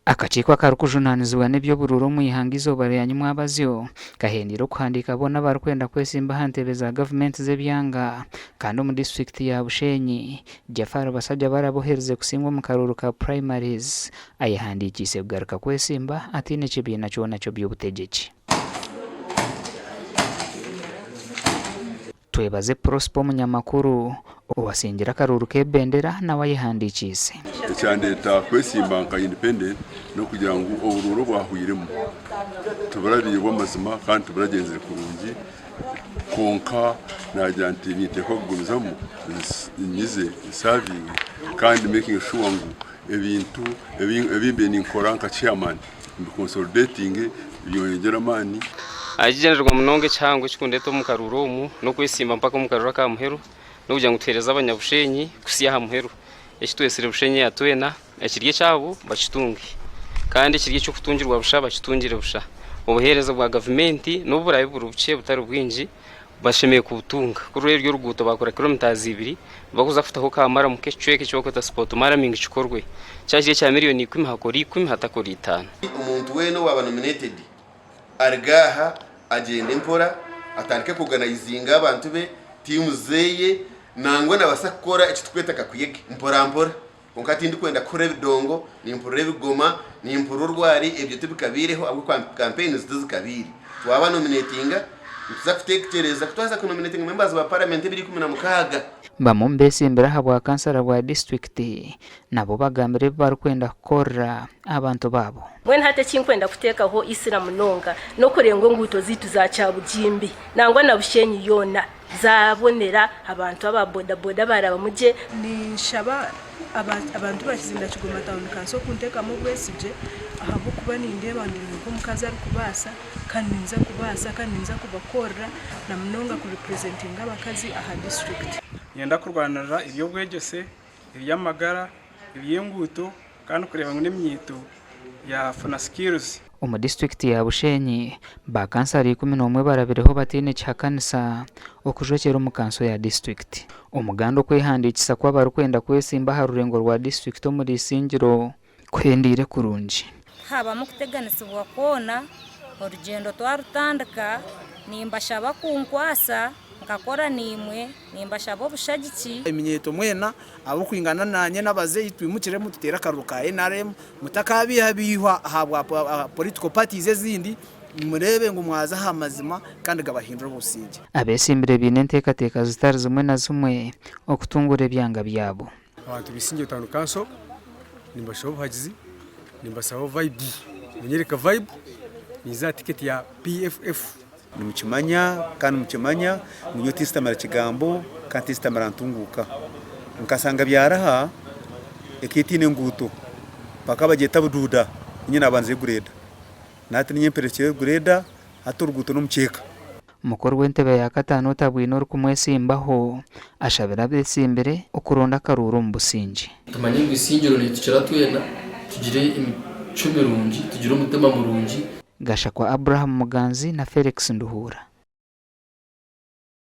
Akakiiko akarikujunaanizibwa n'eby'oburuuru omu ihanga eizooba rya nyimwabazyo kahendeire okuhandiika boona abarikwenda kwesimba aha ntebe za gavumenti z'ebyanga kandi omu disiturikiti ya Bushenyi, Jaffar Basajjabalaba oherize kusingwa omu karuuru ka primaries ayehandiikiise kugaruka kwesimba ataine kibiina kyona ky'oby'obutegyeki. Twebaze Prosper omunyamakuru owasingire akaruuru k'ebendera nawe ayehandiikiise. Ekyandeeta kwesimba nka independent n'okugira ngu oburuuru obwahwiremu tiburabaire bw'amazima kandi tiburagyenzire kurungi kwonka naagira nti ninteekwa kugumizamu nyize nsavinge kandi making sure ngu ebintu ebi mbaire ninkora nka chairman mbiconsolidatinge byongyere amaani. Ekigyendererwa munonga ekihango ekikundeeta omu karuuru omu n'okwesimba mpaka omu karuuru aka muheru n'okugira ngu tuheereze abanyabushenyi kuhitsya aha muheru. Eki twetsire Bushenyi ya twena ekiri ekyabo bakitunge kandi ekiri eky'okutungirwa busha bakitungire busha. Obuheereza bwa gavumenti n'obu buraabe buri bukye butari bwingi bashemereire kubutunga. Kuri ruri oruguuto baakora kilometres ibiri bakuza kutaho ka maramu k'ekicweka eki barikweta spot maramming kikorwe. Kyaba kiri ekya miriyoni ikumi hakore ikumi hatakora itaano. Omuntu weena owaaba nominated aruge aha agyende mpora atandike kuorganizinga abantu be, tiimu zeye nangwa nabaasa kukora eki turikweta kakuyege mpora mpora. Kwonka tindikwenda kuhurira ebidongo, nimpurira ebigoma, nimpurira orwari, ebyo tibikabaireho ahabw'okuba kampeyini tizikabaire. Twaba nominetinga, nituza kutekyereza ku twaza kunominetinga members ba paramenti ebiro 16. Bamwe omu beesimbire aha bwa kansara bwa disiturikiti nabo bagambire ebi barikwenda kukorera abantu baabo. Mbwenu hati eki nkwenda kuteekaho eisira munonga n'okureeba ngu enguuto zaitu za Kyabugimbi nangwa na Bushenyi yoona zaabonera abantu aba bodaboda baarabamu gye. Ninshaba abantu ba Kizinda Kigoma Town Council kunteekamu obwesigye ahabw'okuba nindeeba ndi nk'omukazi arikubaasa kandi ninza kubaasa kandi ninza kubakorera na munonga ku representinga abakazi aha disiturikiti. Niinyenda kurwanirira eby'obwegyese, eby'amagara, eby'enguuto kandi kureeba ngu n'eminyeeto yaafuna skills. Omu disiturikiti ya Bushenyi, ba kansara 11 barabireho bataine kihakanisa okujwekyera omu kanso ya disiturikiti. Omuganda okwehandiikisa kw'abarikwenda kwesimba aha rurengo rwa disiturikiti omuri Isingiro kuhendeire kurungi. Tihabamu kuteganisibwa kwona, orugyendo twarutandika, nimbashaba kunkwasa nkakora naimwe, nimbashaba obushagiki. Eminyeeto mwena ab'okwingana naanye n'abazeeyi twimukiremu tuteere akaruru ka nrm, mutakaabiihabiihwa ahabwa political parties ezindi, mureebe ngu mwaza aha mazima kandi gabahindure obusingye. Abeesimbire baine enteekateeka zitari zimwe na zimwe okutunguura ebyanga byabo. Abantu b'Isingiro Town Council nimbashaba obuhagizi, nimbasaba vibe, munyereke vibe ninza aha tiketi ya PFF. Nimukimanya kandi mukimanya ngu nyowe tinsitamira kigambo kandi tinsitamira ntunguuka. Nkasanga Byaraha eka etaine enguuto, bakaba bagyeta Buduuda, niinye naabanzireyo greda. Na hati niinye mperekireyo greda, hati oruguuto n'omukyeka. Mukuru w'entebe ya kataano otabwine orikumwesimbaho ashabire abetsimbire okuronda akaruuru omu busingye. Tumanye ngu Isingiro niitukira twena, tugire emicwe mirungi, tugire omutima murungi. Gashakwa Abraham Muganzi na Felix Nduhuura.